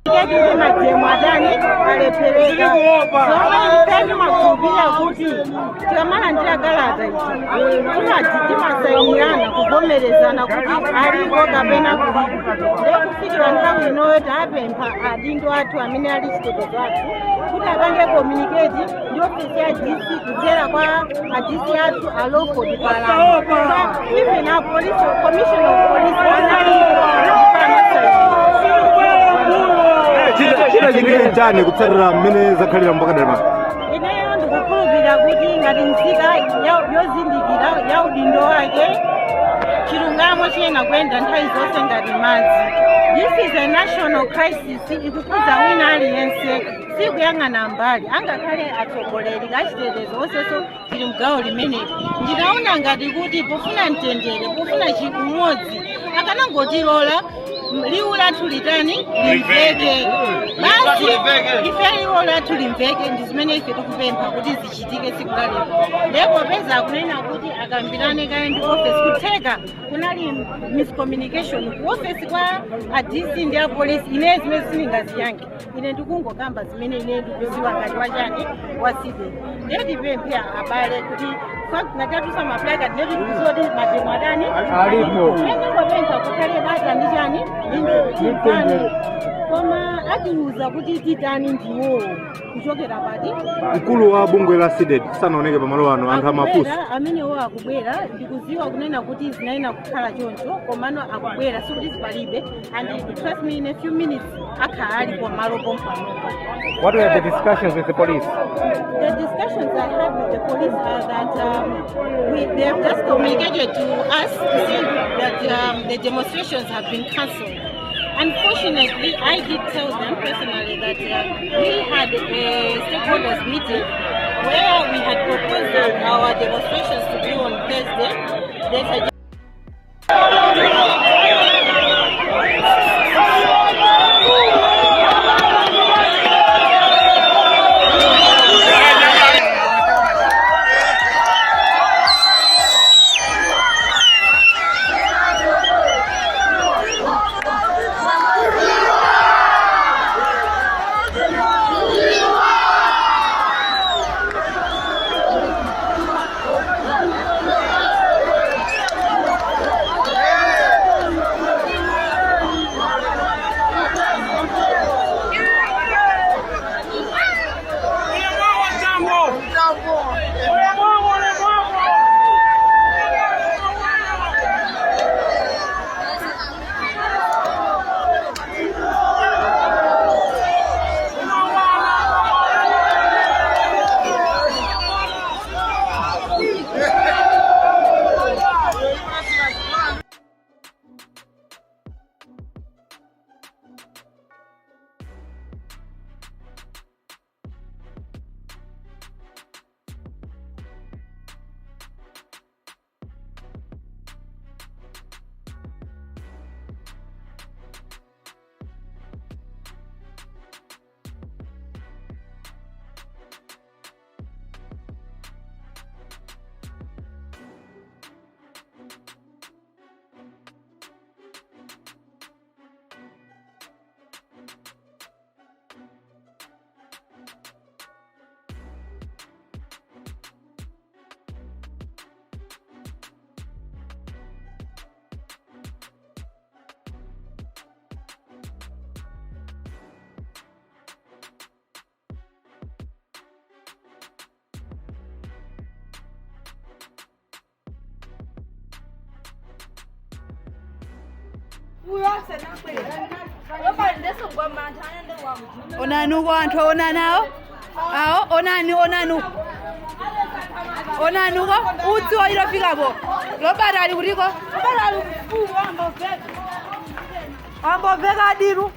Kuti mademo atani alephereka, zomwe ife timakhulupirira kuti tikamalandira kalata ichi timati timasayinirana kuvomerezana kuti aliko kapena kulibe. Ndekufikira nthawi inoyo tapempha adindo athu amene ali chitetezo athu kuti apange communicate ndi ofisi ya DC kudzera kwa a DC athu a Lawford Palani. Even a police commissioner of police analipo. Chitachitike chani kutsatira mmene zakhalira mpaka dali pano? Ineyo ndikukhulupirira kuti ngati nzika yozindikira ya udindo wake, chilungamo chiyena kuyenda nthawi zonse ngati madzi. This is a national crisis, ikukhudza wina aliyense, sikuyang'ana mbali, angakhale atsogoleri achitetezo onsenso tili mgawo limeneli. Ndinaona ngati kuti pofuna mtendere, pofuna chimodzi, akanangotilola liwu lathu litani limveke basi. Ife liwu lathu limveke ndi zimene ife tikupempha kuti zichitike tsiku la lero. Ndipo peza akunena kuti akambirane kaye ndi office, kutheka kunali miscommunication ku office kwa a DC ndi a police. Ine zimene sindingaziyankhe, ine ndikungokamba zimene ine ndikuziwa ngati wachani wa CDEDI. Ndiye tipemphe abale kuti ngati ma placard, ndiye tikuziwa kuti mademo atani alipo. Ndingopempha kukhale bata ndi chani ndi mtendere, koma atiuza kuti titani ndiwowo kuchokera pati. Mkulu wa bungwe la CDEDI sanaoneke pamalo ano, anthu amafunsa. Akubwera, amenewo akubwera. Ndikuziwa kunena kuti zinayenera kukhala choncho, komano akubwera, sikuti zipalibe, and trust me, in a few minutes akhala ali pamalo pompanopa. What were the discussions with the police? The discussions I had with the police are that they have just communicated to us to say that the demonstrations have been cancelled. Unfortunately, I did tell them personally that we had a stakeholders meeting where we had proposed our demonstrations to be on Thursday. They suggested Onani uko anthu, onani awo awo, onani, onani uko, onani uko utsi wailofikapo. Lobata ali kutiko? Amboveka adiru.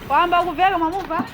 Wamba kuveka mwamuva.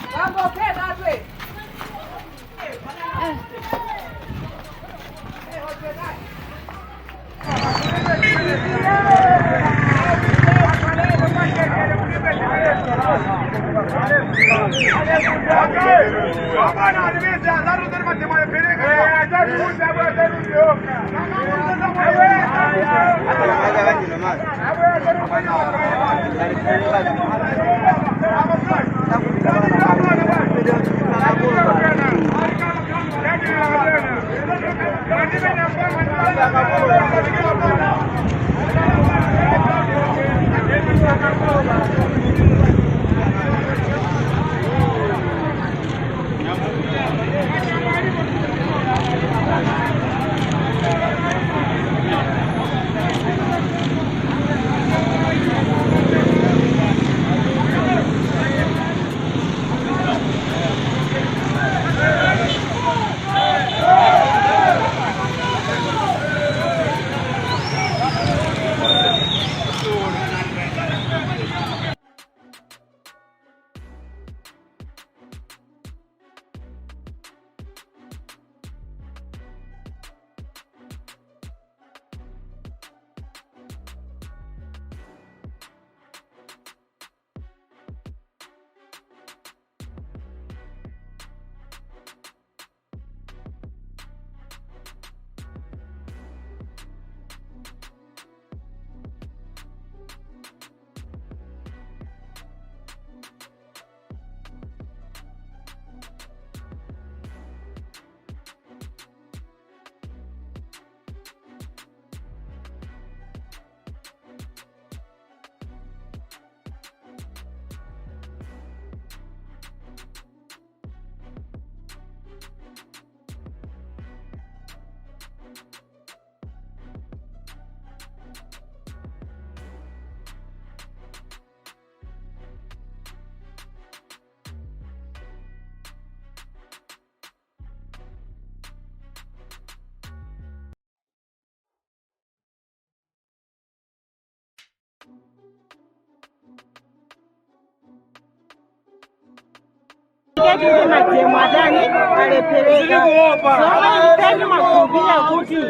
Kuti ma demo adani alephereka, zomwe ife timakhulupirira kuti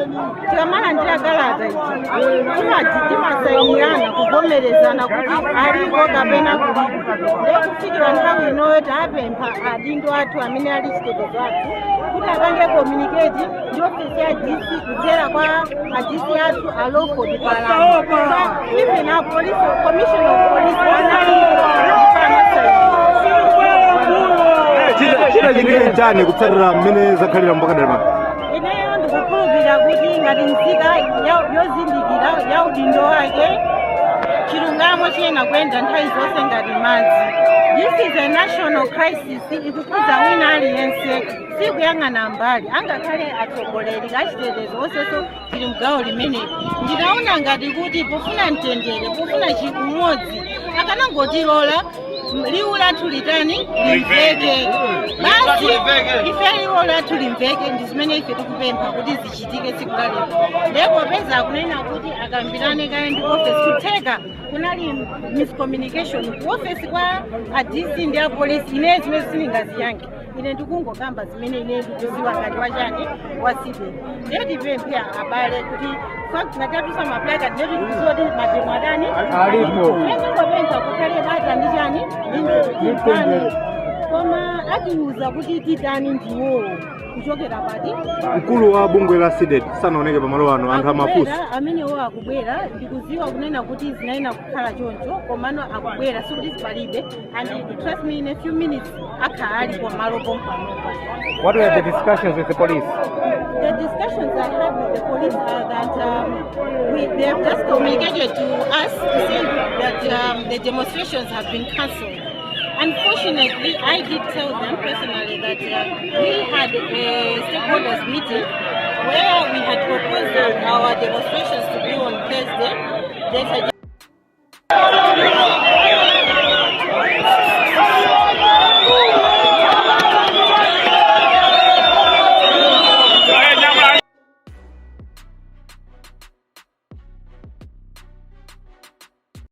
tikamalandira kalata ichi timati timasayinirana kuvomerezana kuti aliko kapena kulipo. Ndekufikira nthawi inoyo tapempha adindo athu amene ali chitetezo athu kuti apange communicate ndi ofisi ya DC kudzera kwa a DC athu a Lawford Palamo. Even a police commissioner of police analipo. Chitachitike chani kutsatira mmene zakhalira mpaka pano? Ineyo ndikukhulupirira kuti ngati nzika yozindikira ya udindo wake, chilungamo chiyenera kuyenda nthawi zonse ngati madzi. This is a national crisis, ikukhudza wina aliyense, sikuyang'ana mbali, angakhale atsogoleri achitetezo onsenso tili mgawo limeneli. Ndinaona ngati kuti pofuna mtendere, pofuna chimodzi, akanangotilola liwu lathu litani, limveke basi. Ife liwu lathu limveke, ndi zimene ife tikupempha kuti zichitike tsiku la lero. Ndipo peza akunena kuti akambirane kaye ndi office, kutheka kunali miscommunication ku office kwa a DC ndi a police. Ine zimene sindingaziyankhe, ine ndikungokamba zimene ine ndikuziwa ngati wachani, wa CDEDI. Ndiye tipemphe abale kuti ngati ma placard, ndiye tikuziwa kuti ma demo adani Alipo. Ndingopempha kukhale bata ndi chani, ndi koma atiuza kuti titani ndiwowo kuchokera pati. Mkulu wa bungwe la CDEDI sanaoneke pamalo ano, anthu amafunsa. Akubwera, amenewo akubwera. Ndikuziwa kunena kuti zinayenera kukhala choncho, komano akubwera, sikuti zipalibe, and trust me, in a few minutes akhala ali pamalo pompanopa. What were the discussions with the police? The discussions I had with the police are that they have just communicated to us to say that the demonstrations have been cancelled. Unfortunately, I did tell them personally that we had a stakeholders meeting where we had proposed our demonstrations to be on Thursday. They suggested